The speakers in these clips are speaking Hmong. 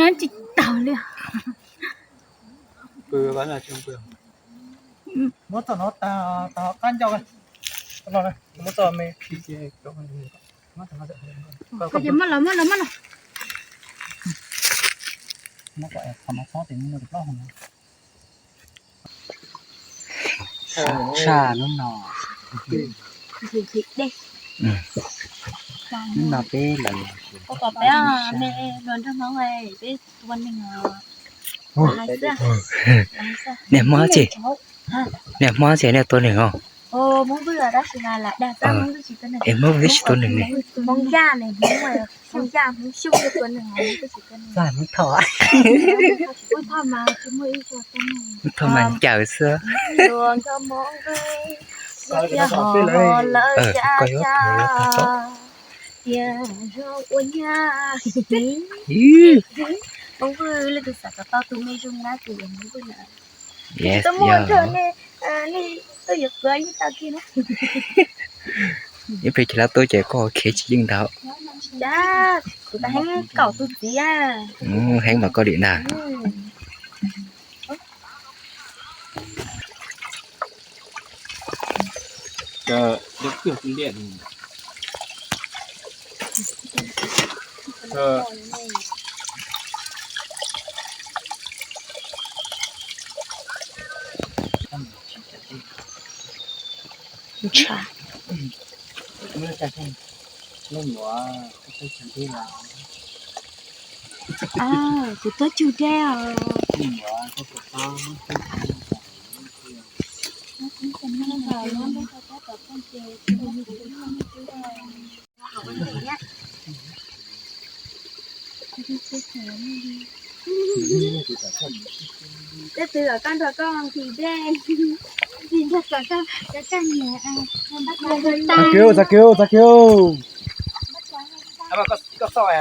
Tsis tau li. Muab txoj no tag, tag qab ncauj, muab txoj me. Muab los, muab los, muab los. Sab sab hnub no. Hnub no peb los, peb me luag nrog Hmoob, peb tua neeg os. Niam Hmoob ces, niam Hmoob ces niam tua neeg os. Es Hmoob twb tsis tua neeg ne. Hmoob Yaj, Hmoob Xyooj, Hmoob Thoj mas ncaws xwb. Koj yuav ua tau. Ib pliag ces lawv tuaj ces koj khiav tsis yeej ntag. Heev mas koj dim ntag. Kuv tuaj cug dej os. Tej twg kom koj nrog koj nqhis dej, nqhis nrog kom koj, koj niam. Txav kiv, txav kiv, txav kiv. Koj xauj,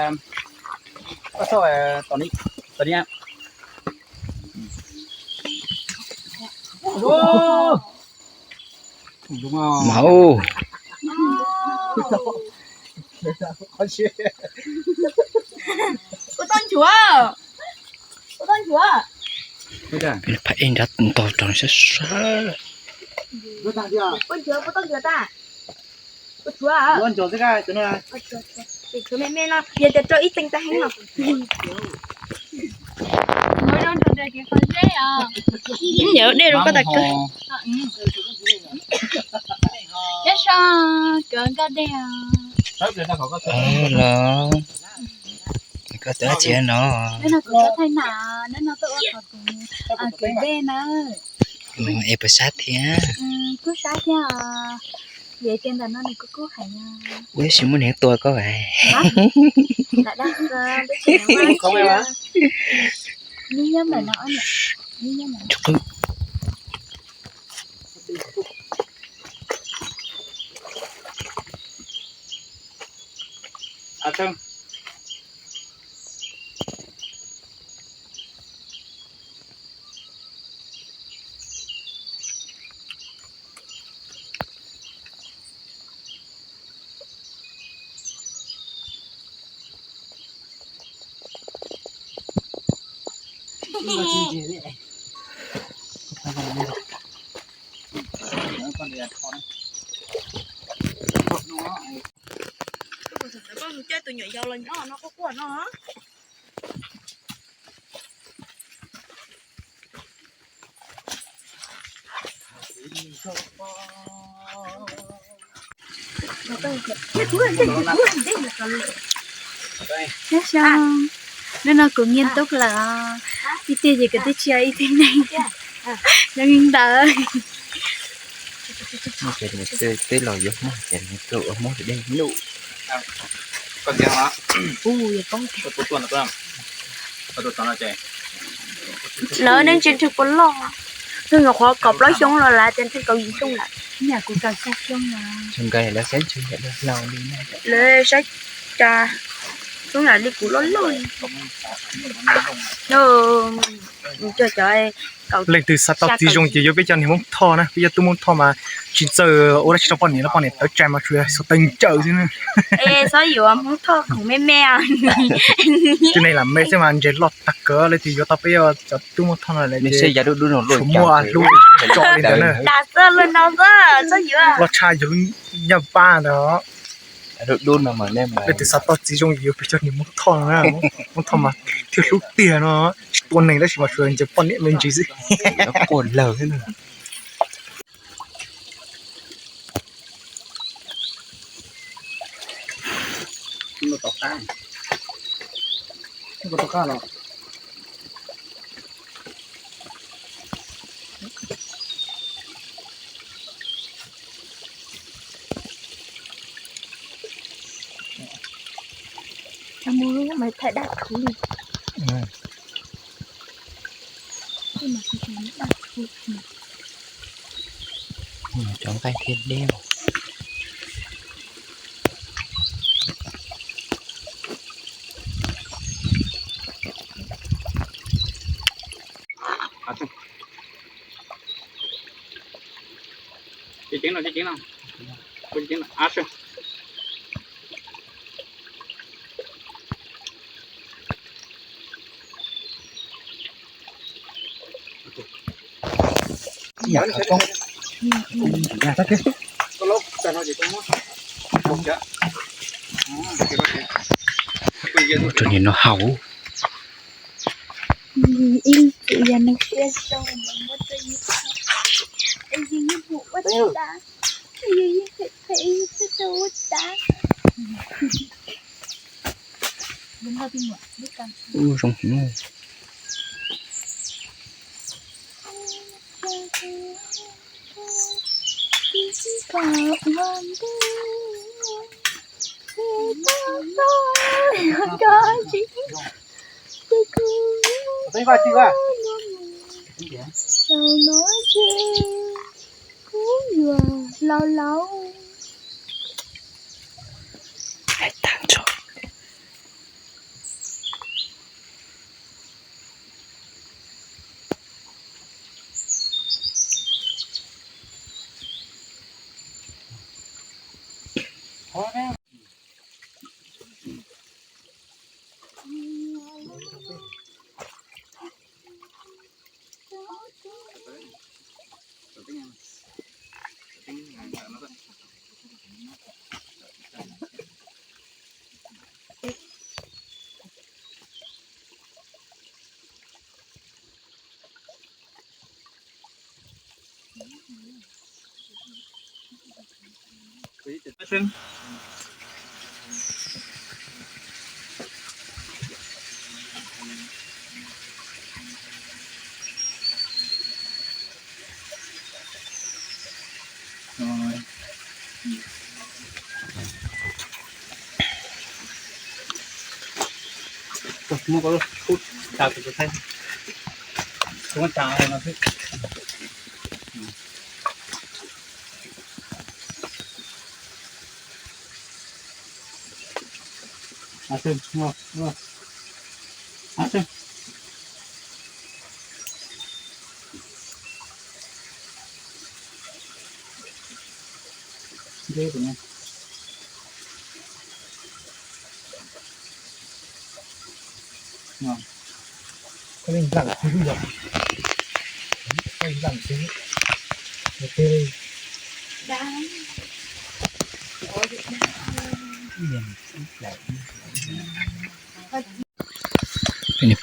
koj xauj tom, tom ni. Maum. Ua tau nchuav, ua tau nchuav. Peb pab ej nrab ntog rau sab sab. Ua nchuav, ua tau nchuav tas. Ua nchuav xwb, tshuav me me no, yog tias rau ib teev tag heev no. Ntawd dej rau koj tas kawg. Nyob zoo, kawg nkauj dej os. Los, koj twb tsis no. Hnub no kuv tuaj thaij nam, hnub no tuaj ua qhov kuv kwv dej na. Es puas sab thiab? Kuj sab thiab os. Vim tias ntawm no nws kuj kub heev. Ua ib sim muaj neeg tua koj. Lam dag xwb, twb tsis muaj. Neb nyob ntawm no, neb nyob ntawm no. Koj mus coj tus nyuam yaus los nyob no quaj quaj no. Nyob zoo, hnub no kuv nyiag tub lawm, ib tiag ces kuv twb tsis yog ib tug neeg nyob ntawd. Twb los yuav Hmoob ces nws tuaj ua Hmoob dej luj. Lawv nej ntsia ntshe puas loj, twb nyuam qhuav kaum plaub xyoo los lawv tias ntshe kaum yim xyoo lawm. Ntshe nkawd lawv saib ntshe nkawd laus li na. Lawv saib cas. Tub lam li kuv loj loj li. Leej twg xav tau txiv zoo ces yuav peb cov niag Hmoob Thoj na, peb cov tub Hmoob Thoj mas tsis txawj ua dab tsi rau poj niam, poj niam tawv tsam mas tsuas yog xav tawv ncaws xwb na. Txhob yuav Hmoob Thoj khoom me me. Tej neeg lam me xwb mas ntses loj tag kawg, leej twg yuav tau peb cov tub Hmoob Thoj no lawm ces tshuav muaj hlub tso li ntawd na. Loj tshaj yog lub nyaj pab ntawd. Leej twg xav tau txiv zoo yuav peb cov niag Hmoob Thoj no na. Hmoob Thoj mas thiaj hlub tiag no, tsis tua neeg tab sis mas tsuas ntseeg poj niam me ntsis xwb. Quaj lawg thiab na. Cov nqaij thiab deb. Tus niag no haus. Ub, zoo heev. Zaum no ces kuv yuav laus laus. Hais tag nrho.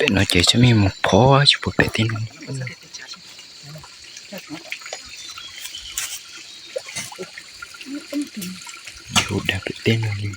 Pem no ces tseem mus phov tsis pom pem tej no. Hu dag pem tej no li.